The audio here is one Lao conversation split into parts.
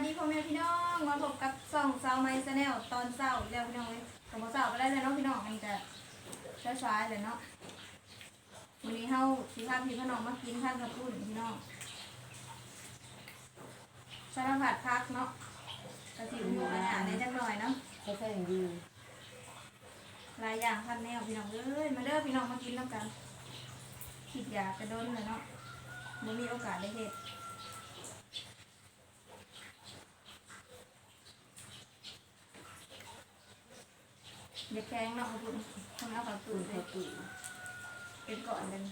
ສະບາຍດີພໍ່ແມ່ພີ່ນ້ອງ ມາພົບກັບຊ່ອງສາວໃໝ່ Channel ຕອນເຊົ້າອີກແລ້ວພີ່ນ້ອງເອີຍ. ກໍບໍ່ເຊົ້າປານໃດແຫຼະເນາະພີ່ນ້ອງ ມັນກະສາຍໆແຫຼະເນາະ. ມື້ນີ້ເຮົາຊິພາພີ່ພານ້ອງມາກິນທານເຂົ້າປຸ້ນພີ່ນ້ອງ ສາລະພັດຜັກເນາະ ກະຊິຫຍຸ້ງຍາກແດ່ຈັກໜ້ອຍເນາະ ກໍແພງຢູ່ ຫຼາຍຢ່າງພັນແນວພີ່ນ້ອງເອີຍ. ມາເດີພີ່ນ້ອງ ມາກິນນຳກັນ ຄິດຢາກກະດົນແລ້ວເນາະ ບໍ່ມີໂອກາດໄດ້ເຮັດ. ຢ່າແຂງເນາະ ເອົາປຸ້ນ ເອົາເຂົ້າຕຸ້ນ ເອົາເຂົ້າຕຸ້ນ ເປັນກ້ອນເລີຍ.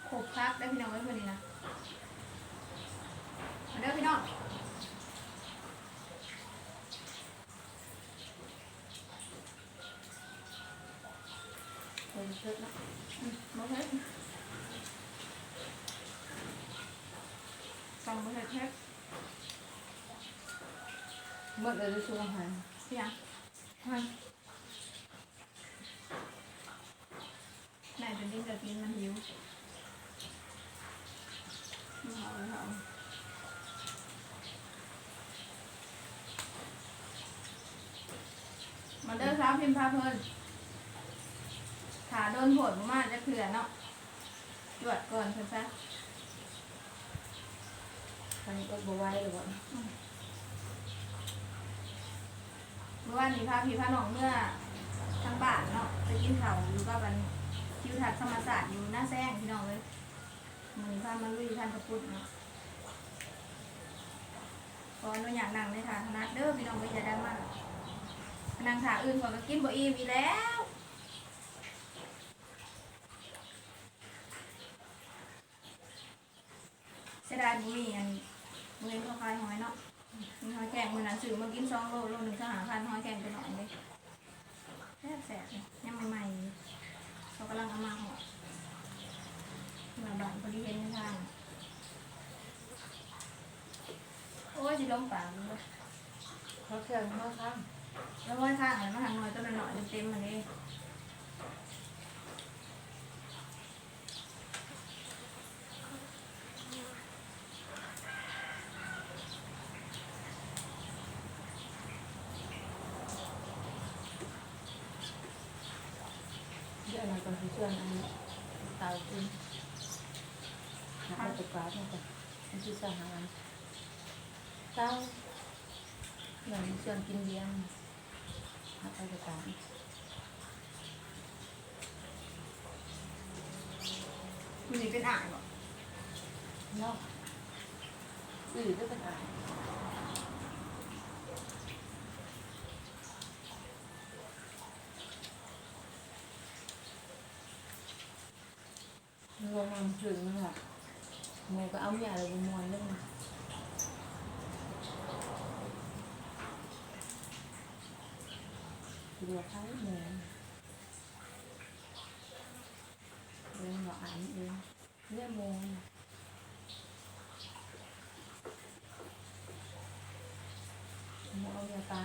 ຄົບຄັກເດີພີ່ນ້ອງເອີຍ ມື້ນີ້ນະ ມາເດີພີ່ນ້ອງ. ເຜັດເນາະ ອືມ ບໍ່ເຜັດ ຕ້ອງບໍ່ເຜັດ ເຜັດ ໝົດເລີຍ ເປັນຫຍັງ ຫຍັງ ໄດ້ແຕ່ກິນກໍກິນ ມັນຫິວ. ມາເດີສາວພິມພາເພິ່ນ ຖ້າດົນໂພດບໍ່ມາຈັກເທື່ອເນາະ ຈວດກ່ອນເພິ່ນຊະ. ອັນນີ້ອົດບໍ່ໄຫວແລ້ວບໍ່? ອືມ ມື້ວານນີ້ພາພີ່ພານ້ອງເມືອທາງບ້ານເນາະ ໄປກິນເຂົ້າຢູ່ກັບອັນທິວທັດທຳມະຊາດຢູ່ນາແຊງພີ່ນ້ອງເອີຍ. ມື້ນີ້ພາມາລຸຍທານເຂົ້າປຸ້ນເນາະ ຂໍອະນຸຍາດນັ່ງໃນທ່າຖະໜັດເດີພີ່ນ້ອງເອີຍ ຢ່າໄດ້ມານັ່ງທ່າອື່ນ ຂ້ອຍກໍກິນບໍ່ອີ່ມອີກແລ້ວ. ເສຍດາຍບໍ່ມີອັນ ບໍ່ເຫັນເຂົາຂາຍຫອຍເນາະ ມີຫອຍແຄງ ມື້ນັ້ນຊື້ມາກິນສອງໂລ ໂລໜຶ່ງຊາວຫ້າພັນ ຫອຍແຄງຕົວນ້ອຍເດ້ ແຊບໆ ເລີຍ ຍັງໃໝ່ໆ ເຂົາກຳລັງເອົາມາຮອດ ເມື່ອບ້ານພໍດີເຫັນໃນທາງ. ໂອ້ຍ ຊິລົງປາກເລີຍ ເຂົາເຊື່ອງເຮົາທາງ ແລ້ວຫ້ອຍທາງອັນນັ້ນ ມາຫາໜ່ວຍຕົວນ້ອຍໆ ເຕັມໆ ຫັ້ນເດ້. ດຽວນັ້ນກໍຊິຊວນອັນເຕົາກິນ ຫາເອົາໄປກວາດມັນກ່ອນ ມັນຊິຊວນຫາອັນເຕົາ ດຽວນີ້ຊວນກິນເບຍ. ຫາໄປກະຕາມ ມື້ນີ້ເປັນອ້າຍບໍ່? ເນາະ ອື ເປັນອ້າຍ. ລວມມາເຖິງນັ້ນລະ ໝູ່ກໍເອົາເມຍແລ້ວບໍ່ມ່ວນເລີຍ ເຫຼືອໃຜໝູ່ ເລື່ອງເຮົາອ່ານເອງ ເລື່ອງໝູ່. ໝູ່ເອົາເມຍປະ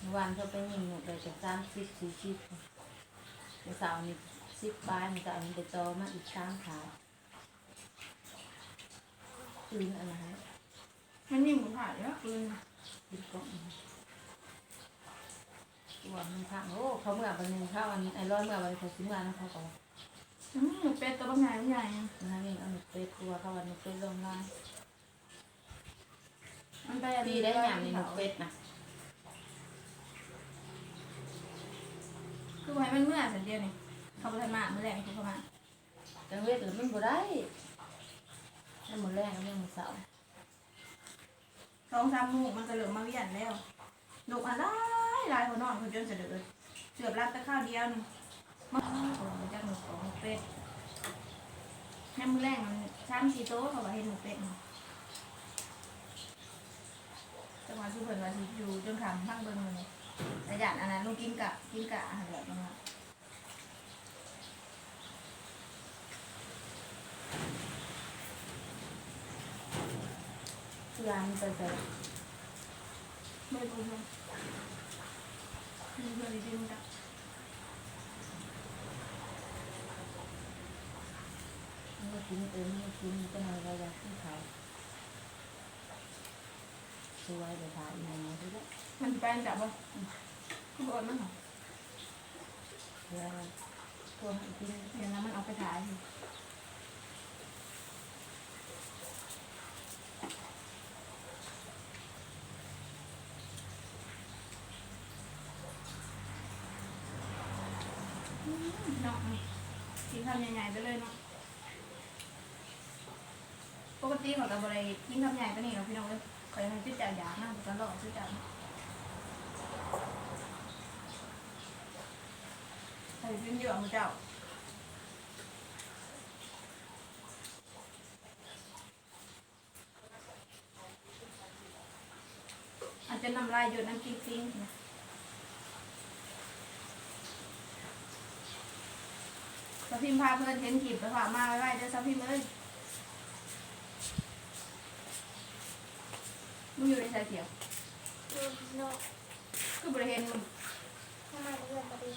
ມື້ວານເຂົາໄປຍິງນົກໄດ້ແຕ່ສາມສິບ ສີ່ສິບ ມື້ເຊົ້ານີ້ສິບປາຍ ມື້ເຊົ້ານີ້ໄດ້ຕໍ່ມາອີກສາມຖາດ ອື່ນອັນນັ້ນ ມັນຍິງບໍ່ພາດເດ້ ປືນ ປືນກ້ອງ ຕົວະມັນພັງ. ໂອ້ ເຂົາເມືອບາດນີ້ ເຂົາອັນ ໄອ້ລອຍເມືອບາດນີ້ ເຂົາຊິເມືອນຳເຂົາກໍວ່າ ອືມ ນົກເປັດຕົວບັກໃຫຍ່ ບັກໃຫຍ່ ມັນຫາຍິງເອົານົກເປັດ ຕົວະເຂົາວ່ານົກເປັດລົງມາ ມັນໄປ ດີໄດ້ຍາມນີ້ນົກເປັດນະ ຄືວ່າໃຫ້ມັນເມືອຊັ້ນດຽວນີ້ ເຂົາບໍ່ທັນມາ ມື້ແລງເຂົາມາ ກາງເວັນລະມັນບໍ່ໄດ້ ຍາມມື້ແລງກັບຍາມມື້ເຊົ້າ. ສອງສາມໂມງມັນກໍເລີ່ມມາວຽນແລ້ວ ນົກຫັ້ນຫຼາຍໆ ຂ້ອຍນອນຂ້ອຍຈົນສະເດີດ ເກືອບຫຼັບແຕ່ຄາວດຽວໜຶ່ງ ມາ ໂອ້ຍ ຈັກນົກກອງນົກເປັດ ຍາມມື້ແລງມັນສາມສີ່ໂຕ ເຂົາວ່າເຫັນນົກເປັດ ຈັກວ່າຊຸມເພິ່ນວ່າຊິຢູ່ຈົນຄ່ຳ ຟັງເບິ່ງມື້ນີ້ ແຕ່ຢ້ານອັນນັ້ນ ລຸງກິນກະ ກິນກະຫັ້ນແຫຼະ ເພິ່ນວ່າ. ຄື ລານໄປໃສ? ບໍ່ຮູ້ ເພື່ອນ ເພື່ອນໄດ້ຍິນຈ້ະ ມາກິນ ເອີ ມາກິນ ຈັກໜ່ອຍວ່າຢາກກິນເຂົ້າ ສວຍໄປຖ້າອີ່ແມ່ນີ້ແຫຼະ. ມັນຊິໄປນຳເຈົ້າບໍ່? ອືມ ຄືບໍ່ເອີ້ນມັນຫະ? ເອີ ໂທຫາກິນ ເຫັນແລ້ວມັນອອກໄປຖ່າຍ. ອືມ ເນາະ ກິນຄຳໃຫຍ່ໆໄປເລີຍເນາະ. ປົກກະຕິຂ້ອຍກໍບໍ່ໄດ້ກິນຄຳໃຫຍ່ປານນີ້ດອກພີ່ນ້ອງເອີຍ, ຂ້ອຍໃຫ້ຈຸດເຈົ້າຢາກນຳ ຂ້ອຍກໍລໍຈຸດເຈົ້າ ໃຫ້ກິນຢູ່ເອົາມື້ເຈົ້າ. ອາດຈະນ້ຳລາຍຢົດນຳຈິງໆ. ສາວພິມພາເພິ່ນເຫັນຄລິບແລ້ວຝາກມາໄວໆເດີສາວພິມເອີຍ. ມຶງຢູ່ໃນໃສທ່ຽວ? ຢູ່ນອກ. ຄືບໍ່ໄດ້ເຫັນມຶງ? ທຳໄມເພື່ອນບໍ່ດີ?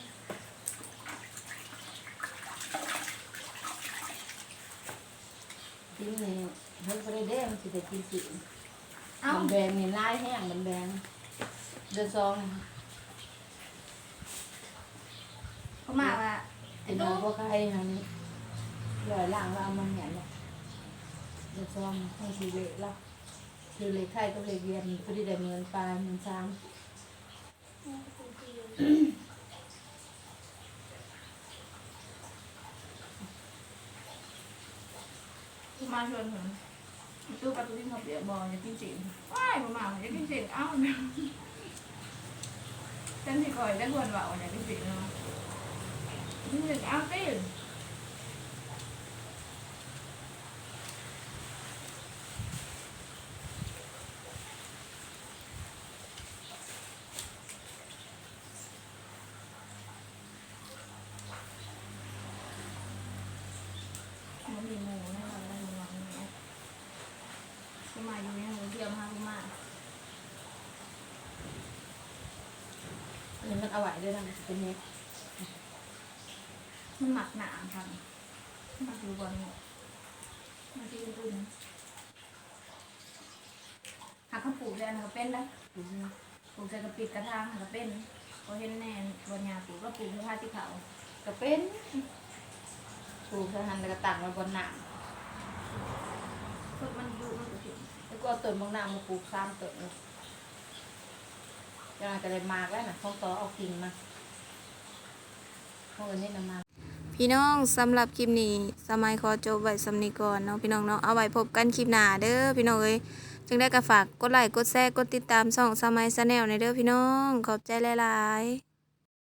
ກິນນີ້ເພິ່ນບໍ່ໄດ້ແດ່ ມັນຊິໄດ້ກິນຊີ້ນ. ເອົ້າ ບັນແບງນີ້ຫຼາຍແຮງ ບັນແບງ ເດືອນສອງນີ້. ເຂົາມາວ່າ ເປັນ ໄອ້ຕູ້ ບໍ່ໄຄຫັ້ນ ລອຍລ້າງແລ້ວເອົາມາຮຽນແລ້ວ. ເດືອນສອງນີ້ຊິເລກລະ ຄືເລກໄທກັບເລກວຽດນີ້ ພໍດີໄດ້ໝື່ນປາຍ ໝື່ນສາມ. ມາຊວນເພິ່ນ ຕູ້ປາຕູດິນເຂົ້າປຽກບໍ່? ຢາກກິນຊີ້ນ. ວ້າຍ ບໍ່ມາ ຢາກກິນຊີ້ນ. ເອົ້າ ຈັ່ງຊິຂ້ອຍໄດ້ຄວນເວົ້າ ຢາກກິນຊີ້ນເນາະ ກິນຊີ້ນ ເອົາຕີ. ບໍ່ມີໝູ່ແນ່ນອນ ບໍ່ມີໝູ່ແນ່ນອນ. ຄືມາຢູ່ຍັງບໍ່ທ່ຽວມາຫາຄືມາ. ອັນນີ້ມັນເອົາໄວ້ເດີນະ ມັນຊິເປັນເຫັດ. ມັນມັກນ້ຳຄັກ ມັກຢູ່ບ່ອນນີ້ ມັນຊິອຸ່ນໆ. ຫາກເຂົາປູກແລ້ວນະກໍເປັນໄດ໋. ປູກໃສ່ກະປິດກະຖາງຫັ້ນກໍເປັນ. ຂ້ອຍເຫັນແນ່ບ່ອນຍ່າປູກ ລາວປູກໃສ່ພາຕິເຂົ້າກໍເປັນ. ປູກໃສ່ຫັ້ນແລ້ວກໍຕັ້ງໄວ້ບ່ອນນ້ຳ ຕົ້ນມັນດຸມັນກໍຂຶ້ນ. ແລ້ວກໍເອົາຕົ້ນບັກນາວມາປູກສາມຕົ້ນ ຈັ່ງນັ້ນກໍໄດ້ໝາກແລ້ວນະ. ຂອງຕໍ່ເອົາກິ່ງມາ ຂອງເອີນນີ້ນຳມາ. ພີ່ນ້ອງ ສຳລັບຄລິບນີ້ ສາວໄມຂໍຈົບໄວ້ສ່ຳນີ້ກ່ອນເນາະ ພີ່ນ້ອງເນາະ. ເອົາໄວ້ພົບກັນຄລິບໜ້າເດີ ພີ່ນ້ອງເອີຍ. ຈັ່ງໃດກໍຝາກກົດໄລ້ ກົດແຊ ກົດຕິດຕາມຊ່ອງສາວໄມ Channel ແດ່ເດີ ພີ່ນ້ອງ. ຂອບໃຈຫຼາຍໆ.